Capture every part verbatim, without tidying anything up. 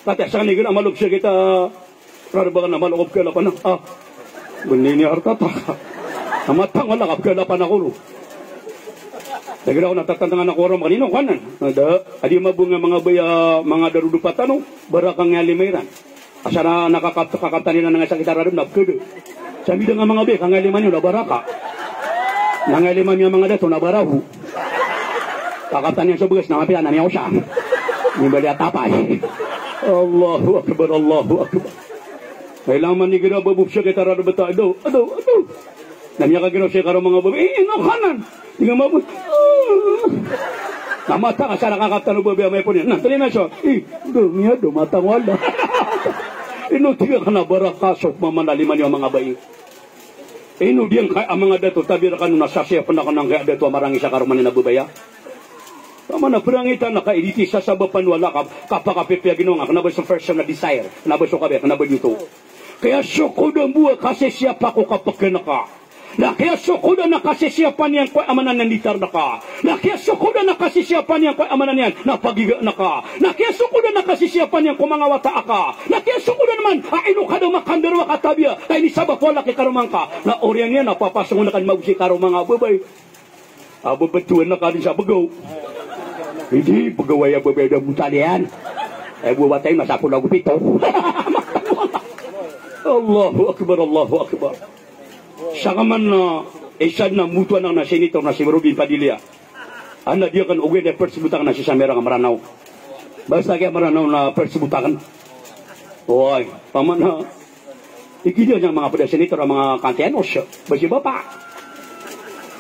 Kati a sangni gina malok siya kita. Rarbakan a malok a pkalapan a. Ah. Bni ini harta ta. Ama tang wala ka pkalapan ako ro. Lagi ako natatantangan ako ro makanino kanan. Ada, adi mabunga manga baya, manga darudo patano, bara kang alim iran. Asar a nakakap-, kakaptan iran nga sakit a rarem na pkede. Sa mida nga manga baya, kang alim iran na baraka. Nang alim iran manga dato na baraho. Kakaptan iyan so beges na mapiya na miyaosa. Mimbali a tapay. Allahu Akbar, Allahu Akbar. Kailangan man igira babo siya kita rarem bata. Ado, ado, ado. Na miyakaginaw siya karo manga babo. Eh, ino kanan. Di nga mabot. Na mata ka sa nakakaptan o babo a may pon iyan. Na, tali na siya. Eh, do, miya do, mata ko ala. Ino tiga ka na baraka so pamanalim iyan o manga bayi. Ino diyan ka a manga dato, tabi rkano na sasiya pn ako nangkaya dato a marangisa karo manan a babaya. Pamana prangitan na ka iditi sa sabapan wala ka, kapakapipiya ginawa nga, kna ba so first na desire, kna ba so kabaya, kna ba dito. Kaya so koda mbo a kasisiyapa ko kapkn ka. Na kiyasokod a na kasisiyapan iyan ko a manan a nditar daka. Na kiyasokod a na kasisiyapan iyan ko a manan iyan na pagiga naka. Na kiyasokod a na kasisiyapan iyan ko manga wata aka. Na kiyasokod a naman a ino ka da makandarwa ka tabiya. Ka inisabap o laki karo mangka. Na oriyan iyan na papasongon ka dn magosi karo manga babay. A babatowan ka dn sa bagaw. Hindi, bagaw aya babay da mutaliyan. Ay bo batay na sapolo ago pito. Allahu Akbar, Allahu Akbar. Saka man, ah, isa dn a moto anak na senator na si Robin Padilla. Anda di akn ogaid a persebut akn na si Samira ka Mranaw. Basta kiya Mranaw na persebut akn. Oway, pamana. Igira niyan manga pd a senator a manga kantiyanos. Basi bapa.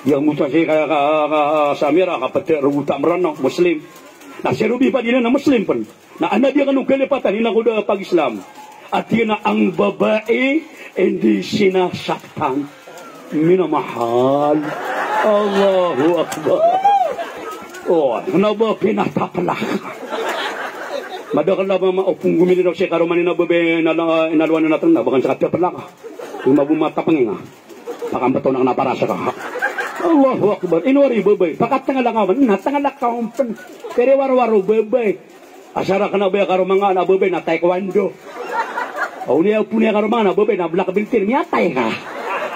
Di akn moto si ka, ka, ka Samira ka pd a rogo ta Mranaw, Muslim. Na si Robin Padilla na Muslim pn. Na anda di akn ogalipatan, ina ko da pag-Islam. Ati na ang babae, hindi sinasaktan. Minamahal. Allahu Akbar. O, kna ba pinataplak. Madakl a mama o pnggomili daw si karoma niyan a babay na, na, inalowan na tanda, ba kn sa kataplak. Ima bo matapngi nga. Pakambato na kna para sa ka. Allahu Akbar. Ino ari babay. Pakatngalak ka man. Na tngalak ka man pn. Kare warwar o babay. Asar a kna ba aya karoma nga na babay na taekwondo. O niyan pn aya karoma nga na babay na black belt, miyatay ka.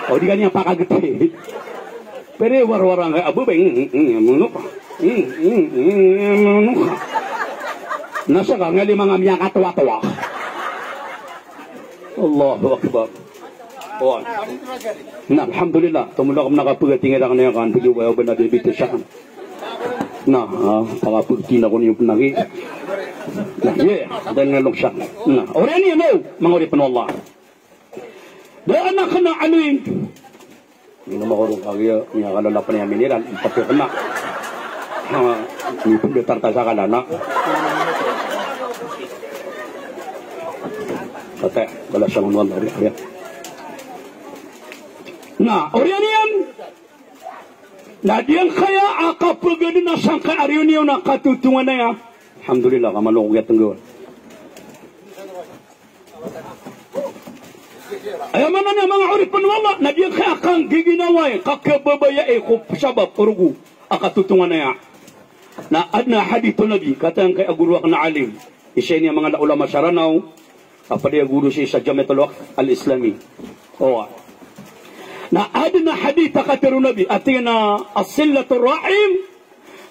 O di ka niyan pakagti. Pere warwar nga a babay, mm, mm, mm, mano ka. Mm, mm, mm, mano ka. Na saka nga lima nga miyakatowatowa. Allahu Akbar. Oway. Na, alhamdulillah. Tomo na ko mnakapagating iran kaniyan kan, pagyo ba, ba na bibit sa kan. Na, ah, pangapagtina ko niyo pnagi. Na, ye, dan na loksak. Na, oriyan iyan, no, manga oripn o Allah. Da anak na alin. Ino makaorong kagiya, niya kalalapan niya miniran, ipapir kena. Ah, ini pun datar ta sa kalana. Patay, balasan ko Allah, ya. Na, oriyan iyan. Na giyangkaya a kapagad na sangkai a reunion a katotonganaya. Alhamdulillah, ka malo ko kiyatenggawan. Aya maana niyan manga oripn o Allah, na giyangkaya a kanggiginawai, kakhababayai ko sabap ko rogo a katotonganaya. Na adn a hadith o Nabi, kataya angkai a goro akn a alim. Isa ini a manga ulama sa Ranaw, a pd aya goro sii sa Jamiatul Waqf Al-Islami. Oway. Na adn a hadith a katharo o Nabi, a tig iyan a, "As-silatur rahim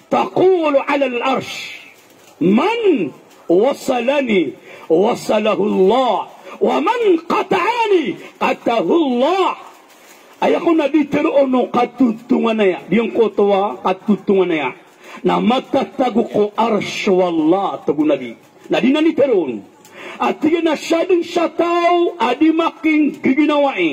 taqulu alal arsh, man wasalani wasalahullah, wa man qata'ani qata'ahullah." Aya kon a di tharoon o katotonganaya, giyangkoto a katotonganaya na matatago ko arsh o Allah, tig o Nabi. Na di nan di tharoon. A tig iyan a sadn sa taw a di makinggiginawai,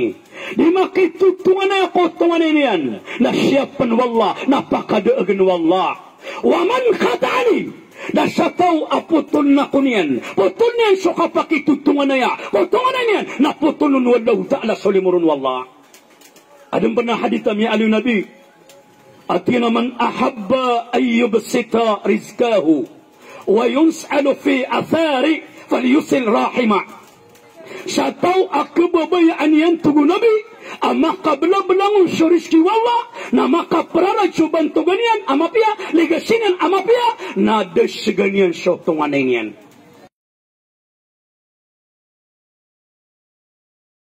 di makitotonganaya ko tonganay niyan, na siyapn o Allah, na pakadaagn o Allah. Wa man qata'ani, na sa taw a potoln ako niyan, potoln iyan so kapakitotonganaya ko tonganay niyan, na potoln o Allahu Ta'ala so limo ron o Allah. Adn pn a hadith a miyaaloy o Nabi. A tig iyan a, "Man ahabba an yubsata rizqahu wa yunsa'ala fi atharihi falyusil rahimah." Sa taw a khababayaan iyan, tig o Nabi, a makablablangon so rizki o Allah, na makaprarad so bantogan iyan a mapiya, ligasin iyan a mapiya, na da sgan iyan so tonganay niyan.